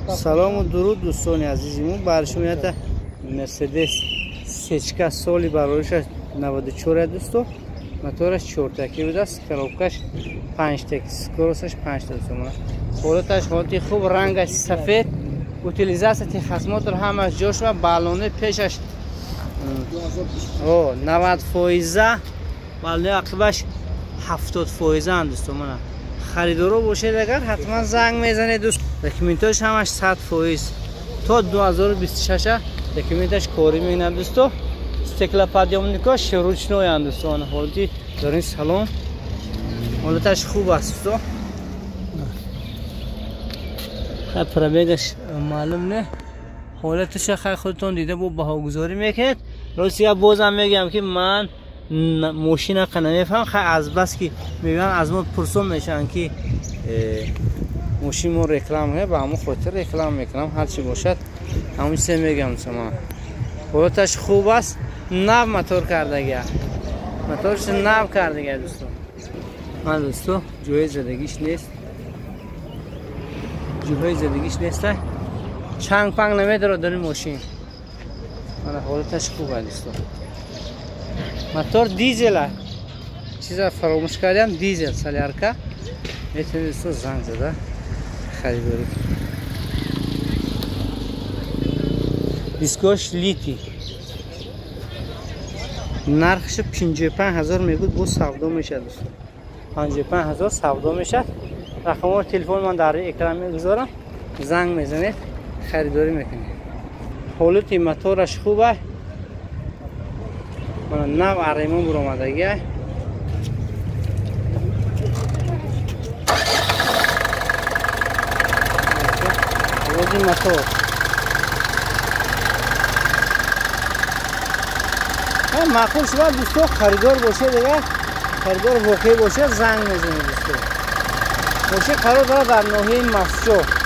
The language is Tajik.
Салому дуруд, дӯстони азизи мо. Бар шумо ята Мерседес сечка, соли барориша 94, дӯсто. Мотораш чортаки будааст, коробкаш панҷтаки, скоросташ 5 та, дӯсто. Ҳолаташ ҳолати хуб, рангаш сафед, утилизация, техосмотр ҳамаш ҷош ва баллони пешаш 90%, баллони ақибаш 70%-анд, дӯсто. Мана, харидоро бошед агар, ҳатман занг мезанед, дӯст. Документош ҳамаш 100%, то 2026 документаш корӣ мекунад, дӯсто. Стеклоподъёмникош ручнойанд, дӯсто. Ҳолати дорин салон, ҳолаташ хуб аст, дӯсто. Хай, пробегаш маълум не, ҳолаташа хай худтон дида бо баҳогузорӣ мекунед. Рости гап, бозам мегӯям, ки ман мошина қа намефаҳмам. Хай, аз бас ки мегӯянд, аз мо пурсон мешаванд, ки мошин мо реклама, ба ҳамон хотир реклама мекунам. Ҳарчи бошад, ҳамон чизе мегӯям. Шумо, ҳолаташ хуб аст, нав мотор кардагия, моторш нав кардагия, дӯсто. Ман, дӯсто, ҷои задагиш нест, ҷоҳои задагиш неста, чанг панг намедорад дар ин мошин. Мана, ҳолаташ хуб аст, дӯсто. Мотор дизела, чиза фаромӯш кардам, дизел, солярка. Метавонед, дӯсто, занг зада харидорӣ. Дискош литый. Нархаш 55 000 мегӯд, боз савдо мешавад, дӯсто. 55 000 савдо мешавад. Рақамҳои телефони ман дар экран мегузорам, занг мезанед, харидорӣ мекунед. Ҳолати мотораш хуб аст, нав аремон буромадагия. Овози мотор маъқул шуд, дӯсто. Харидор бошед агар, харидор воқеӣ бошад, занг мезанед, дӯсто. Мошин қарор дорад дар ноҳияи Мастчоҳ.